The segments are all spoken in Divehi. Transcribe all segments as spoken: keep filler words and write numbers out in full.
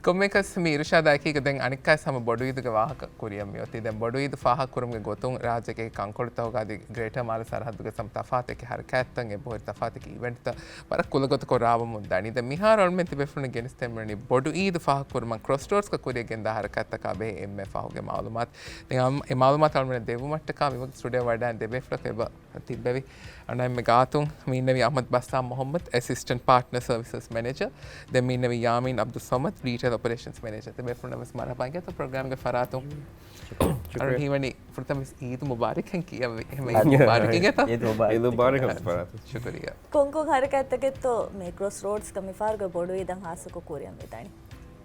ކޮންމެއަކަސް މި އިރުޝާދާ އެކީގަ ދެން އަނެއްކާވެސް ހަމަ ބޮޑުއީދުގެ ވާހަކަ ކުރިއަށް މިއޮތީ. ދެން ބޮޑުއީދު ފާހަގަކުރުމުގެ ގޮތުން ރާއްޖޭގެ ކަންކޮޅުތަކުގައި އަދި ގްރޭޓަރ މާލެ ސަރަހައްދުގެ ހަމަ ތަފާތު އެކި ހަރަކާތްތައް، އެބަހުރި ތަފާތު އެކި އިވެންޓްތައް ވަރަށް ކުލަގޮތަކޮށް ރާވަމުން ދަނީ. ދެން މިހާރު އަޅުމެން ތިބޭފުޅުން ގެނެސްދެން މިވަނީ ބޮޑުއީދު ފާހަގަކުރުމަށް ކްރޮސްރޯޑްސްގަ ކުރިއަށް ގެންދާ ހަރަކާތްތަކާ ބެހޭ އެންމެ ފަހުގެ މައުލޫމާތު. ދެން އަމް-، އެ މައުލޫމާތު އަޅުމެންނަށް ދެއްވުމަށްޓަކާ މިވަގުތު ސްޓުޑިއޯ ވަޑައިގެން ތިބޭފުޅަކު އެބަ ތިއްބެވި. އަނެއްމެ ގާތުން މި އިންނެވި އަޙްމަދު ބައްސާމް މުޙައްމަދު، އެސިސްޓެންޓް ޕާޓްނަރ ސަރވިސަސް މެނޭޖަރ. ދެން މި އިންނެވި ޔާމީން އަބްދުއްސަމަދު، ރީޓެއިލް އޮޕަރޭޝަންސް މެނޭޖަރ. ތިބޭފުޅުންނަށް ވެސް މަރުޙަބާ އިނގޭތޯ ޕްރޮގްރާމްގެ ފަރާތުން. ޝުކުރިއްޔާ. އަޅުން ހީވަނީ ފުރަތަމަ ވެސް އީދު މުބާރަކް ކިޔަންވީ. އެހެން އީދު މުބާރަކް އިނގޭތޯ؟ އީދު މުބާރަކް. އީދު މުބާރަކް އަސް ފަރާތުން. ޝުކުރިއްޔާ. ކޮންކޮން ހަރަކާތްތަކެއްތޯ މި ކްރޮސްރޯޑްސްގަ މިފަހަރުގެ ބޮޑު އީދަށް ހާއްސަކޮށް ކުރިއަށް މިދަނީ؟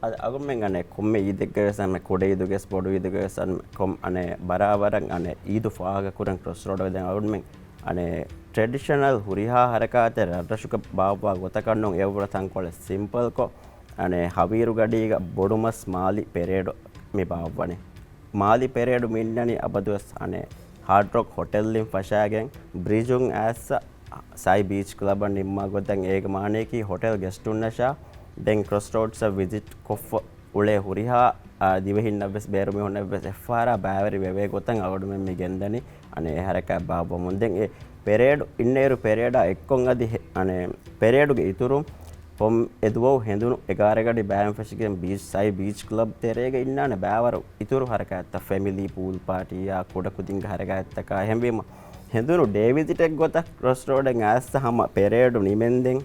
އަ-، އަޅުގަނޑުމެން އަނެއް ކޮންމެ އީދެއްގަވެސް އަނެއް ކުޑައީދުގަވެސް ބޮޑުއީދުގަވެސް އަން-، ކޮން-، އަނެއް ބަރާބަރަށް އަނެއް އީދު ފާހަގަކުރަން ކްރޮސްރޯޑްގަ ދެން އަޅުގަނޑުމެން އަނެއް ޓްރެޑިޝަނަލް ހުރިހާ ހަރަކާތެއް ރަށްރަށުގަ ބާއްވާ ގޮތަކަށް ނޫން އެއަށްވުރެ ތަންކޮޅެއް ސިމްޕަލްކޮށް، އަނެއް ހަވީރުގަޑީގަ ބޮޑުމަސް މާލި ޕެރޭޑު މި ބާއްވަނީ. މާލި ޕެރޭޑު މި އިންނަނީ އަބަދުވެސް އަނެއް ހާޑް ރޮކް ހޮޓެލްއިން ފަށާގެން ބްރިޖުން އައިއްސަ ސައި ބީޗް ކްލަބަށް ނިންމާ ގޮތަށް. އޭގެ މާނަޔަކީ ހޮޓެލް ގެސްޓުންނަށާ ދެން ކްރޮސްރޯޑްސަށް ވިޒިޓް ކޮށްފަ އުޅޭ ހުރިހާ، އާ، ދިވެހިންނަށްވެސް ބޭރުމީހުންނަށްވެސް އެއްފަހަރާ ބައިވެރި ވެވޭ ގޮތަށް އަޅުގަނޑުމެން މި ގެންދަނީ އަނެއް ހަރަކާތް ބާއްވަމުން. ދެން އެ ޕެރޭޑު އިންނައިރު ޕެރޭޑާ އެއްކޮށް އަދި ހެ-، އަނެއް ޕެރޭޑުގެ އިތުރުން ކޮން އެ ދުވަހު ހެނދުނު އެގާރަ ގަޑި ބައިވެރިވެ ފެށިގެން ބީޗް، ސައި ބީޗް ކްލަބް ތެރޭގަ އިންނާނެ ބައިވަރު އިތުރު ހަރަކާތްތައް، ފެމިލީ ޕޫލް ޕާޓީއާ ކުޑަކުދިންގެ ހަރަކާތްތަކާ. އެހެންވީމަ ހެނދުނު ޑޭ ވިޒިޓެއް ގޮތަށް ކްރޮސްރޯޑެއް އައިއްސަ ހަމަ ޕެރޭޑު ނިމެންދެން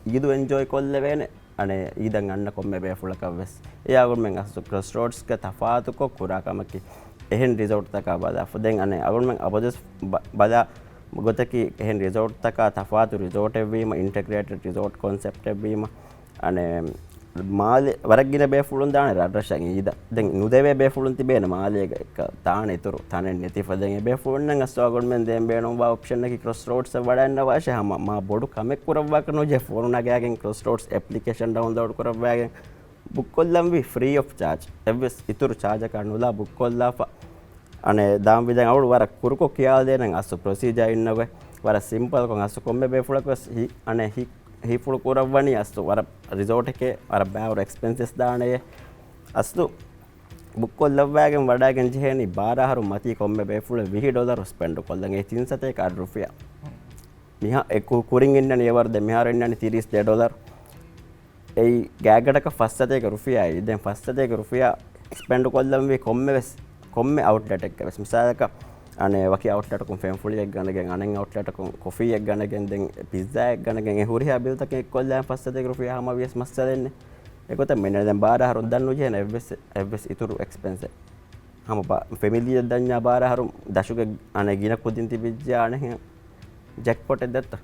އީދު އެންޖޯއި ކޮށްލެވޭނެ. އަނެއް އީދަށް އަންނަ ކޮންމެ ބޭފުޅަކަށްވެސް. އެއާގުންމެން އަސްލު ކްރޮސްރޯޑްސްގަ ތަފާތުކޮށް ކުރާ ކަމަކީ އެހެން ރިސޯޓްތަކާ ބަލާފަ. ދެން އަނެއް އަޅުގަނޑުމެން އަބަދުވެސް ބަ-، ބަލާ ގޮތަކީ އެހެން ރިސޯޓްތަކާ ތަފާތު ރިސޯޓެއްވީމަ، އިންޓަގްރޭޓެޑް ރިސޯޓް ކޮންސެޕްޓެއްވީމަ، އަނެއް މާލެ ވަރަށް ގިނަ ބޭފުޅުން ދާނެ ރަށްރަށަށް އީދަށް. ދެން ނުދެވޭ ބޭފުޅުން ތިބޭނެ މާލޭގަ އެއްކަ ދާނެ އިތުރު ތަނެއް ނެތިފަ. ދެން އެ ބޭފުޅުންނަށް އަސްލު އަޅުގަނޑުމެން ދޭން ބޭނުންވާ އޮޕްޝަނަކީ ކްރޮސްރޯޑްސް ވަޑައިގަންނަވާށޭ ހަމަ މާ ބޮޑު ކަމެއް ކުރައްވާކަށް ނުޖެހޭ. ފޯނު ނަގާގެން ކްރޮސްރޯޑްސް އެޕްލިކޭޝަން ޑައުންލޯޑް ކުރައްވާގެން ބުކްކޮށްލަންވީ ފްރީ އޮފް ޗާޖް. އެއްވެސް އިތުރު ޗާޖަކާ ނުލާ ބުކްކޮށްލާފަ. އަނެއް ދާން ވިދާން އަޅު ވަރަށް ކުރުކޮށް ކިޔާލޭނަން އަސްލު ޕްރޮސީޖާ އިންނަގޮތް. ވަރަށް ސިމްޕަލްކޮށް އަސްލު ކޮންމެ ބޭފުޅަކުވެސް ހި-، އަނެއް ހި-، ހީފުޅު ކުރައްވަނީ އަސްލު ވަރަށް ރިސޯޓެކޭ ވަރަށް ބާވަރު އެކްސްޕެންސެސް ދާނެޔޭ. އަސްލު ބުކްކޮށްލައްވާގެން ވަޑައިގެން ޖެހޭނީ ބާރަ އަހަރު މަތީ ކޮންމެ ބޭފުޅެއް ވިހި ޑޮލަރު ސްޕެންޑް ކޮށްލަން. އެ ތިން ސަތޭކަ އަށް ރުފިޔާ. މިހާ އެ ކު-، ކުރިން އިންނަނީ އެވަރު ދެ މިހާރު އިންނަނީ ތިރީސް ދެ ޑޮލަރު. އެއީ ގާތްގަނޑަކަށް ފަސް ސަތޭކަ ރުފިޔާއި. ދެން ފަސް ސަތޭކަ ރުފިޔާ ސްޕެންޑް ކޮށްލަންވީ ކޮންމެ ވެސް، ކޮންމެ އައުޓްލެޓެއްގަ ވެސް. މިސާލަކަށް، އަނެއް ވަކި އައުޓްލެޓަކުން ފެންފުޅިއެއް ގަނެގެން، އަނެއް އައުޓްލެޓަކުން ކޮފީއެއް ގަނެގެން، ދެން ޕިއްޒާއެއް ގަނެގެން، އެ ހުރިހާ ބިލްތަކެއް އެއްކޮށްލާން ފަސް ސަތޭކަ ރުފިޔާ ހަމަވިޔަސް މައްސަލައެއް ނެތް. އެގޮތަށް މިންނަ ދެން ބާރަ އަހަރުން ދަން ނުޖެހޭނެ އެއްވެސް، އެއްވެސް އިތުރު އެކްސްޕެންސެއް. ހަމަ ބާ-، ފެމިލީއަށް ދަންޏާ ބާރަ އަހަރު ދަށުގެ އަނެއް ގިނަ ކުދިން ތިބިއްޖެ އަނެއް ޖެކްޕޮޓެއް ދެއްތަ؟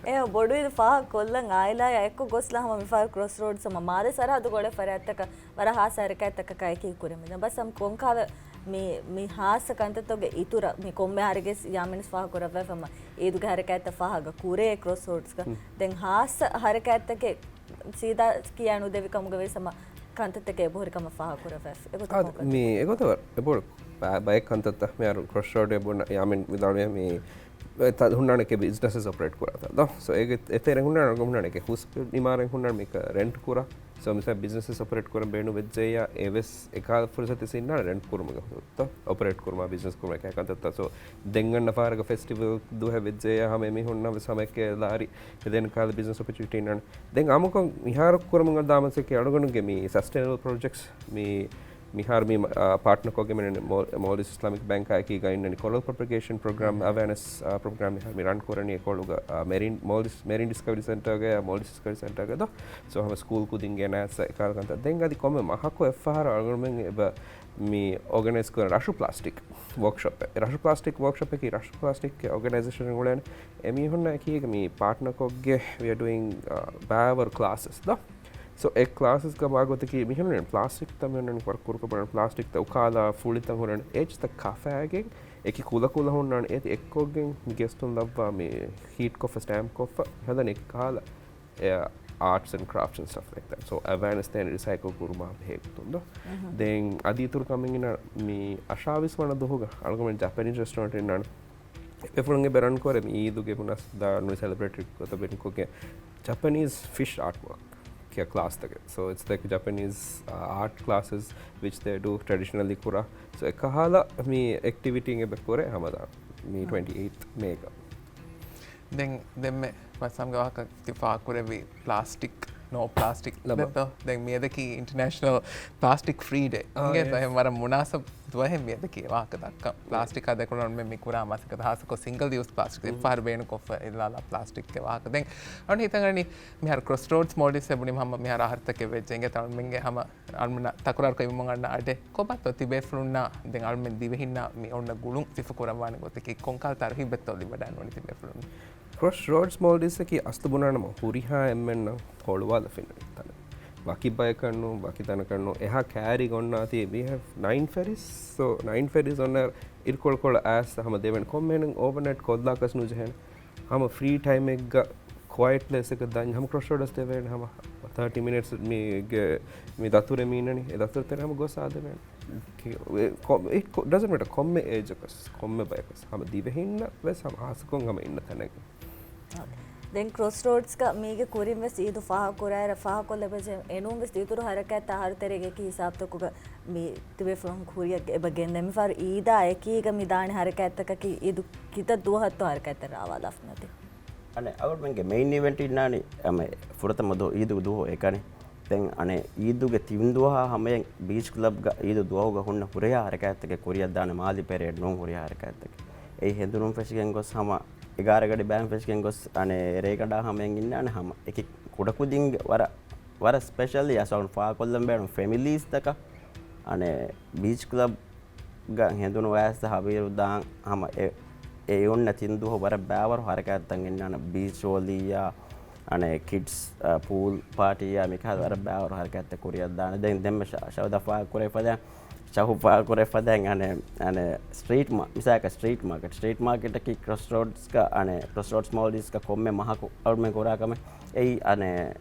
އެ ބޮޑު އީދު ފާހަގަ ކޮށްލަން އާއިލާއާ އެއްކޮށް ގޮސްލާ ހަމަ މިފަހަރު ކްރޮސްރޯޑްސް ހަމަ މާލެ ސަރަހައްދުގެ އުޅޭ ފަރާތްތަކަށް ވަރަށް ހާއްސަ ހަރަކާތްތަކަކާ އެކީ ކުރިމިދަން. ބަސް ހަމަ ކޮންކަހަލަ މި، މި ހާއްސަ ކަންތައްތަކުގެ އިތުރަށް މި ކޮންމެ އަހަރެއްގެ ޔާމިންސް ފާހަގަ ކުރައްވާފަ ހަމަ އީދުގެ ހަރަކާތްތައް ފާހަގަ ކުރޭ ކްރޮސްރޯޑްސްގަ. ދެން ހާއްސަ ހަރަކާތްތަކެއް ސީދާ ކިޔާ ނުދެވި ކަމުގަ ވެސް ހަމަ ކަންތައްތަކެއް އެބަހުރި ކަމަށް ފާހަގަ ކުރައްވާފަ. އެގޮތަށް އާ، ކޮންކަން؟ މި އެގޮތަށް ވަރަށް އެބޮޑު ބަ-، ބައެއް ކަންތައްތައް މިހާރު ކްރޮސްރޯޑް އެބުނ ޔާމިން ވިދާޅުވި މި ތަ-، ހުންނާނެ ކެ ބިޒްނަސް އޮޕަރޭޓް ކުރާތަ ދޯ. ސޯ އޭގެ އެތެރެ ހުންނާނެ އަޅުގަނޑު ހުންނާނެ ކެ ހުސް އިމާރަތް ހުންނާނެ މިކަ ރެންޓް ކުރާ. ސޯ މިސާ ބިޒްނަސް އޮޕަރޭޓް ކުރަން ބޭނުން ވެއްޖެއްޔާ އެވެސް އެކާ ފުރުސަތެއް ސިންނާނެ ރެންޓް ކުރުމުގެ ހުރުތަ އޮޕަރޭޓް ކުރުމާ ބިޒްނަސް ކުރުމާ އެކާ ކަންތައްތައް. ސޯ ދެން އަންނަ ފަހަރަކަށް ފެސްޓިވަލް ދުވަހެއް ވެއްޖެއްޔާ ހަމަ އެމީހުންނަށް ވެސް ހަމައެކޭ ލާރި ހެދޭނެ ކަހަލަ ބިޒްނަސް އޮޕޮރޗުނިޓީ އިންނާނެ. ދެން އަމުކޮށް މިހާރު ކުރަމުން ދާ މަސައްކަތް އަޅުގަނޑުގެ މި ސަސްޓެނަބަލް ޕްރޮޖެކްޓްސް މި، މިހާރު މި، އާ، ޕާޓްނަރ ކޮށްގެން މި މޯ-، މޯލްޑިވްސް އިސްލާމިކް ބޭންކާ އެކީގަ އިންނަނީ ކޮރަލް ޕްރޮޕަގޭޝަން ޕްރޮގްރާމް، އަވެއަރނެސް، އާ، ޕްރޮގްރާމް މިހާރު މި ރަން ކުރަނީ އެކޮޅުގަ، އާ، މެރިން، މޯލްޑިވްސް، މެރިން ޑިސްކަވަރީ ސެންޓަރގަ، މޯލްޑިވްސް ޑިސްކަވަރީ ސެންޓަރގަ ދޯ. ސޯ ހަމަ ސްކޫލް ކުދިންގެ ނާސް އެކާލަ ކަންތައް. ދެން އަދި ކޮންމެ މަހަކު އެއްފަހަރު އަޅުގަނޑުމެން އެބަ މި އޯގަނައިޒް ކުރަން ރަށު ޕްލާސްޓިކް ވޯކްޝޮޕެއް. ރަށު ޕްލާސްޓިކް ވޯކްޝޮޕަކީ ރަށު ޕްލާސްޓިކްގެ އޯގަނައިޒޭޝަން އުޅޭނެ. އެމީހުންނާ އެކީގަ މި ޕާޓްނަރ ކޮށްގެ we are doing, އާ، ބައިވަރު ކްލާސަސް ދޯ. ސޯ އެ ކްލާސަސްގަ މާ ގޮތަކީ މިހެން ޕްލާސްޓިކްތައް މިހެން ކުރުކަބަނަ ޕްލާސްޓިކްތައް އުކާލާ ފުޅިތައް ހުރެން އެއްޗިތައް ކަފާގެން އެކި ކުލަކުލަ ހުންނާނެ އޭތި އެއްކޮށްގެން މި ގެސްޓުން ލައްވާ މި ހީޓް ކޮށްފަ ސްޓޭމްޕް ކޮށްފަ ހަދަނީ އެކި ކަހަލަ އެ އާޓްސް އެންޑް ކްރާފްޓްސް އެންޑް ސްޓަފް ލައިކް ދެޓް. ސޯ އެވެއަރނެސް ދޭން ރިސައިކަލް ކުރުމާ ބެހޭ ގޮތުން ދޯ. ދެން އަދި އިތުރު ކަމެއް އިންނަ މި އަށާވީސް ވަނަ ދުވަހުގަ އަޅުގަނޑުމެން ޖަޕަނީޒް ރެސްޓޯރެންޓް އިންނާނެ. އެފުޅުން އެބަ ރަން ކުރޭ މި އީދުގެ މުނާސަބަތުގަ ސެލެބްރޭޓް ކޮށް ބޭނުންކޮށްގެން ޖަޕަނީޒް ފިޝް އާޓް ވޯކް. ކްލާސްތަކެއް. So it's like Japanese uh, art classes which they do traditionally ކުރާ. So އެކަހަލަ މި އެކްޓިވިޓީ އެބަ ކުރޭ ހަމަދާ މި ޓްވެންޓީ އެއިތް މޭގަ. ދެން ދެންމެ މަސް ހަމްގެ ވާހަކަ ތި ފާހަގަކުރެއްވި ޕްލާސްޓިކް، ނޯ ޕްލާސްޓިކް ދެއްތޯ؟ ދެން މިއަދަކީ އިންޓަރނޭޝަނަލް ޕްލާސްޓިކް ފްރީ ޑޭ. އާ، އިނގޭތޯ؟ އެހެން ވަރަށް މުނާސަބު ދުވަހެއް މިއަދަކީ ވާހަކަ ދައްކަން. ޕްލާސްޓިކް އަދަކުން މި ކުރާ މަސައްކަތް ހާއްސަކޮށް ސިންގަލް ޔޫސް ޕްލާސްޓިކް އެއްފަހަރު ބޭނުންކޮށްފަ އެއްލާލާ ޕްލާސްޓިކްގެ ވާހަކަ. ދެން އަން ހިތަށް އަންނަނީ މިހާރު ކްރޮސްރޯޑްސް މޯލްޑިވްސް އެ ބުނީމަ މިހާރު އަހަރުތަކެއް ވެއްޖެ އިނގޭތޯ އަޅުމެންގެ ހަމަ އަޅުމެންނަށް ތަކުރާރު ކޮށްފައިވުމުން އަންނަ އަޑެއް ކޮބާތޯ ތިބޭފުޅުންނާ ދެން އަޅުމެން ދިވެހިންނާ މި އޮންނަ ގުޅުން ސިފަކުރައްވާނެ ގޮތަކީ ކޮންކަހަލަ ތަރުހީބެއްތޯ ލިބިވަޑައިގަންނަވަނީ ތިބޭފުޅުން؟ ކްރޮސްރޯޑްސް މޯލްޑިވްސްއަކީ އަސްލު ބުނާނަމަ ހުރިހާ އެންމެންނަށް ހޮޅުވާލަފިންނަނީ ތަނެއް. ވަކި ބަޔަކަށްނޫން، ވަކި ތަނަކަށްނޫން، އެހާ ކައިރި ގޮންނާތީ ވީހެ ނައިން ފެރީސް. ސޯ ނައިން ފެރީސް އޮންނަ އިރުކޮޅުކޮޅަށް އައިސް ހަމަ ދެވޭނެ ކޮންމެހެން އޯވަރނައިޓް ކޮށްލާކަސް ނުޖެހޭނެ. ހަމަ ފްރީ ޓައިމެއްގަ ކުއައިޓް ޕްލޭސްއަކަށް ދާން ހަމަ ކްރޮސްރޯޑަސް ދެވޭނެ ހަމަ ތާޓީ މިނިޓްސް މީގެ މި ދަތުރެއް މީނަނީ އެ ދަތުރު ތެރެ ހަމަ ގޮސް އާދެވޭނެ. ޑަޒަންޓް މެޓަ ކޮންމެ އޭޖަކަސް ކޮންމެ ބަޔަކަސް ހަމަ ދިވެހިންނަށް ވެސް ހަމަ ހާއްސަކޮށް ހަމަ އިންނަ ތަނެއް. ދެން ކްރޮސްރޯޑްސްގަ މީގެ ކުރިން ވެސް އީދު ފާހަގަ ކުރާއިރަށް ފާހަގަކޮށްލަބަޖެ އެނޫން ވެސް އިތުރު ހަރަކާތްތައް އަހަރު ތެރޭގެ އެކި ހިސާބުތަކުގަ މި ތިބޭފުޅުން ކުރިއަށް އެބަ ގެންދަން. މިފަހަރު އީދާ އެކީގަ މި ދާނެ ހަރަކާތްތަކަކީ އީދު ކިތައް ދުވަހަށްތޯ ހަރަކާތްތައް ރާވާލާފަ ނެތި. އަނެއް އަޅުމެންގެ މެއިން އިވެންޓް އިންނާނީ އަމެ ފުރަތަމަ ދު އީދު ދުވަހު އެކަނި. ދެން އަނެއް އީދުގެ ތިން ދުވަހާ ހަމަޔަށް ބީޗް ކްލަބްގަ އީދު ދުވަހުގަ ހުންނަ ހުރިހާ ހަރަކާތްތަކެއް ކުރިއަށްދާނެ މާލި ޕެރޭޑް ނޫން ހުރިހާ ހަރަކާތްތަކެއް. އެއީ ހެނދުނުން ފެށިގެން ގޮސް ހަމަ އެގާރަ ގަޑި ބައިން ފެށިގެން ގޮސް އަނެއް ރޭގަނޑާ ހަމަޔަށް އިންނާނެ ހަމަ އެކި ކުޑަކުދިންގެ ވަރަށް ވަރަށް ސްޕެޝަލީ އަސް އަޅުން ފާހަގަކޮށްލަން ބޭނުން ފެމިލީސްތަކަށް އަނެއް ބީޗް ކްލަބް ގަ ހެނދުނު ވާސް ހަވީރު ދާން ހަމަ އެ އެ އޮންނަ ތިން ދުވަހު ވަރަށް ބާވަރު ހަރަކާތްތައް އިންނާނެ ބީޗް ވޯލީއާ އަނެއް ކިޑްސް ޕޫލް ޕާޓީއާ މިކަހަލަ ވަރަށް ބާވަރު ހަރަކާތްތައް ކުރިއަށްދާނެ. ދެން ދެންމެ ޝަ- ޝަހުދަ ފާހަގަކުރެފަދަ ޝަހު ފާހަގަކުރެފަދަ އަނެއް އަނެއް ސްޓްރީޓް މާ- މިސާލަކަށް ސްޓްރީޓް މާކެޓް ސްޓްރީޓް މާކެޓަކީ ކްރޮސްރޯޑްސްގަ އަނެއް ކްރޮސްރޯޑްސް މޯލްޑިވްސްގަ ކޮންމެ މަހަކު އަޅުމެން ކުރާ ކަމެއް އެއީ އަނެއް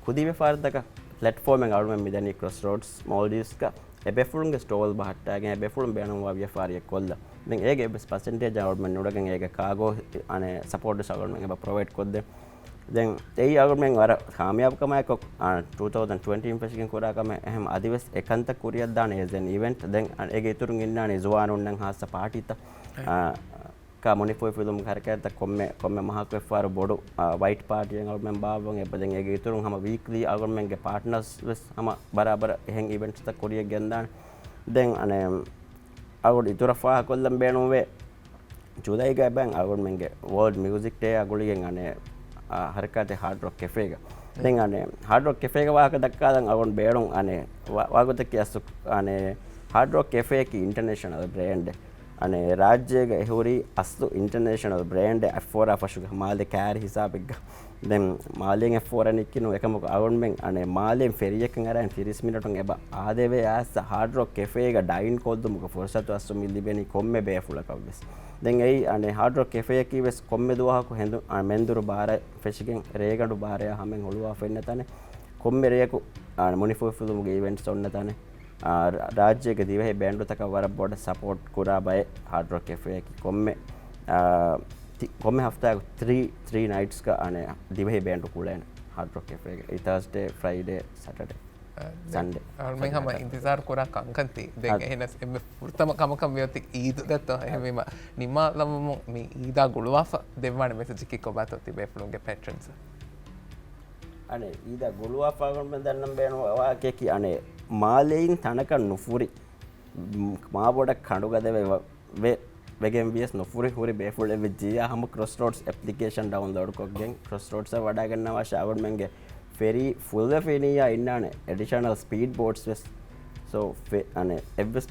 ކުދި ވިޔަފާރިތަކަށް ޕްލެޓްފޯމެއް އަޅުމެން މިދަނީ ކްރޮސްރޯޑްސް މޯލްޑިވްސްގަ އެ ބޭފުޅުންގެ ސްޓޯލް ބަހައްޓާގެން އެ ބޭފުޅުން ބޭނުންވާ ވިޔަފާރިއެއް ކޮށްލަ. ދެން އޭގެ އެއްވެސް ޕަސެންޓޭޖް އަޅުމެން ނުޑަގެން އޭގެ ކާގޯ އަނެއް ސަޕޯޓް ވެސް އަޅުމެން އެބަ ޕްރޮވައިޑް ކޮށްދޭ. ދެން އެއީ އަޅުމެން ވަރަށް ކާމިޔާބު ކަމާއެކު ޓޫ ތައުސަންޑް ޓްވެންޓީން ފެށިގެން ކުރާ ކަމެއް އެހެން އަދިވެސް އެކަންތައް ކުރިއަށްދާނެ އޭޒް އެން އިވެންޓް. ދެން އަނެއް އޭގެ އިތުރުން އިންނާނީ ޒުވާނުންނަށް ހާއްސަ ޕާޓީތައް. އާ، ކާ މުނިފޫހި ފިލުމުގެ ހަރަކާތްތައް ކޮންމެ، ކޮންމެ މަހަކު އެއްފަހަރު ބޮޑު، އާ، ވައިޓް ޕާޓީއެއް އަޅުމެން ބާއްވަން އެބަ. ދެން އޭގެ އިތުރުން ހަމަ ވީކްލީ އަޅުމެންގެ ޕާޓްނާސް ވެސް ހަމަ ބަރާބަރަށް އެހެން އިވެންޓްސްތައް ކުރިއަށް ގެންދާނެ. ދެން އަނެއް އަޅުގަނޑު އިތުރަށް ފާހަގަކޮށްލަން ބޭނުންވޭ. ޖުލައިގަ އެބައިން އަޅުގަނޑުމެންގެ ވޯލްޑް މިއުޒިކް ޑޭއާ ގުޅިގެން އަނެއް، އާ، ހަރަކާތެއް ހާޑް ރޮކް ކެފޭގަ. ދެން އަނެއް ހާޑް ރޮކް ކެފޭގެ ވާހަކަ ދައްކާލަން އަޅުގަނޑު ބޭނުން އަނެއް ވާ-، ވާގޮތަކީ އަސްލު އަނެއް ހާޑް ރޮކް ކެފޭއަކީ އިންޓަނޭޝަނަލް ބްރޭންޑެއް. އަނެއް ރާއްޖޭގަ އެހުރީ އަސްލު އިންޓަނޭޝަނަލް ބްރޭންޑެއް އެއްފޯރާ ފަށުގަ މާލެ ކާރި ހިސާބެއްގަ. ދެން މާލެއިން އެއްފޯރަނިއްކިނު އެކަމަކު އަޅުގަނޑުމެން އަނެއް މާލެއިން ފެރީއަކަށް އަރައިން ތިރީސް މިނެޓުން އެބަ އާދެވޭ އައިސް ހާޑް ރޮކް ކެފޭގަ ޑައިން ކޮށްލުމުގެ ފުރުސަތު އަސްލު މި ލިބެނީ ކޮންމެ ބޭފުޅަކަށް ވެސް. ދެން އެއީ އަނެއް ހާޑް ރޮކް ކެފޭއަކީ ވެސް ކޮންމެ ދުވަހަކު ހެނދު-، އަ، މެންދުރު ބާރަށް ފެށިގެން ރޭގަނޑު ބާރަޔާ ހަމައިން ހުޅުވާފަ އިންނަ ތަނެއް. ކޮންމެ ރެޔަކު، އާ، މުނިފޫހިފިލުމުގެ އިވެންޓްސް އޮންނަ ތަނެއް. އާ، ރާ-، ރާއްޖޭގެ ދިވެހި ބޭންޑުތަކަށް ވަރަށް ބޮޑަށް ސަޕޯޓް ކުރާ ބައެއް ހާޑް ރޮކް ކެފޭއަކީ. ކޮންމެ، އާ، ތި-، ކޮންމެ ހަފްތާއަކު ތްރީ، ތްރީ ނައިޓްސްގަ އަނެއް ދިވެހި ބޭންޑު ކުޅޭނެ ހާޑް ރޮކް ކެފޭގަ. އެއީ ތާސްޑޭ، ފްރައިޑޭ، ސެޓަޑޭ. ސަންޑޭ. އަޅުމެން ހަމަ އިންތިޒާރު ކުރާ ކަންކަން ތީ. ދެން އެހެނަސް އެންމެ ފުރަތަމަ ކަމަކަށް މިއޮތީ އީދު ދެއްތޯ؟ އެހެންވީމަ ނިމާލައްވަމުން މި އީދާ ގުޅުވާފަ ދެއްވާނެ މެސެޖަކީ ކޮބާތޯ ތިބޭފުޅުންގެ ޕެޓްރަންސް؟ އަނެއް އީދާ ގުޅުވާފަ އަޅުމެން ދަންނަން ބޭނުންވާ ވާހަކައަކީ އަނެއް މާލެއިން ތަނަކަށް ނުފުރި، މާ ބޮޑަށް ކަނޑުގަދަވެ ވެ-، ވެ-، ވެގެން ވިޔަސް ނުފުރި ހުރި ބޭފުޅެއް ވެއްޖިއްޔާ ހަމަ ކްރޮސްރޯޑްސް އެޕްލިކޭޝަން ޑައުންލޯޑްކޮށްގެން ކްރޮސްރޯޑްސަށް ވަޑައިގަންނަވާށޭ. އަޅުގަނޑުމެންގެ ފެރީ ފުލްވެފަ އިނިއްޔާ އިންނާނެ އެޑިޝަނަލް ސްޕީޑް ބޯޓްސް ވެސް. ސޯ ފެ-، އަނެއް އެއްވެސް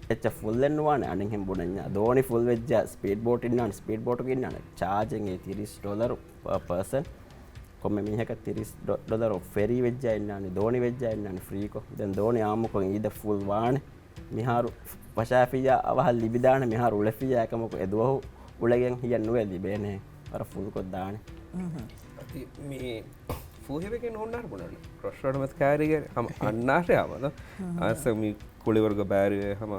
އެއްޗެއް ފުލްއެއް ނުވާނެ އަނެއްހެން ބުނަންޏާ. ދޯނި ފުލް ވެއްޖާ ސްޕީޑް ބޯޓް އިންނާނެ، ސްޕީޑް ބޯޓުގަ އިންނާނެ ޗާޖެއް އެއީ ތިރީސް ޑޮލަރު ޕާ ޕާސަން. ކޮންމެ މީހަކަށް ތިރީސް ޑޮ-، ޑޮލަރު. ފެރީ ވެއްޖާ އިންނާނެ، ދޯނި ވެއްޖާ އިންނާނެ ފްރީކޮށް. ދެން ދޯނި އާއްމުކޮށް އީދަށް ފުލް ވާނެ. މިހާރު ފަށާފިއްޔާ އަވަހަށް ލިބިދާނެ، މިހާރު އުޅެފިއްޔާ އެކަމަކު އެ ދުވަހު އުޅެގެން ހިޔަށް ނުވެ ލިބޭނެ. ވަރަށް ފުލްކޮށްދާނެ. އަދި މި ފޫހިވެގެން ހުންނާރު ބުނާނެ. ކްރޮސްރޯޑް މަތި ކާރީގެ ހަމަ އަންނާށޭ ހަމަ. އާސަ މި ކުޅިވަރުގަ ބާރިވެ ހަމަ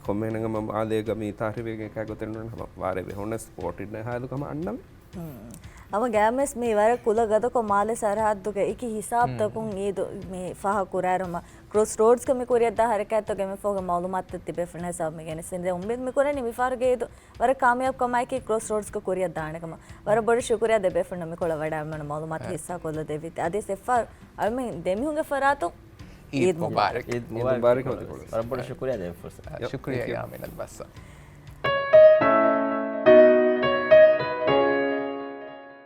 ކޮންމެހެނެއް ހަމަ މާލޭގަ މި ތާރީޚީ ވެގެން ކާ ގޮތެއް ނޫން ހަމަ ވާރޭ ވެ ހުންނަ ސްޕޯޓް އިންނަ ހާލުގަ ހަމަ އަންނަމެ. ހުން. ހަމަ ގައިމުވެސް މި ވަރަށް ކުލަ ގަދަކޮށް މާލެ ސަރަހައްދުގެ އެކި ހިސާބުތަކުން އީދު މި ފާހަގަ ކުރާއިރު ހަމަ ކްރޮސް ރޯޑްސްގަ މި ކުރިއަށްދާ ހަރަކާތްތަކުގެ އެންމެ ފަހުގެ މައުލޫމާތުތައް ތިބޭފުޅުން ހިސާބު މި ގެނެސްދޭ. އުއްމީދު މި ކުރަނީ މި ފަހަރުގެ އީދު ވަރަށް ކާމިޔާބު ކަމާއެކީ ކްރޮސް ރޯޑްސްގަ ކުރިއަށް ދާނެ ކަމަށް. ވަރަށް ބޮޑަށް ޝުކުރިއްޔާ ދެބޭފުޅުންނަށް މިކޮޅަށް ވަޑައިގެން މައުލޫމާތު ހިއްސާ ކޮށްލަދެއްވީތީ. އަދި އެއްފަހަރު އަޅުމެން ދެމީހުންގެ ފަރާތުން އީދު މުބާރަކް. އީދު މުބާރަކް. ވަރަށް ބޮޑަށް ޝުކުރިއްޔާ ދެ ފުރުސަތު. ޝުކުރިއްޔާ ޔާމީން އަލްބައްސަ.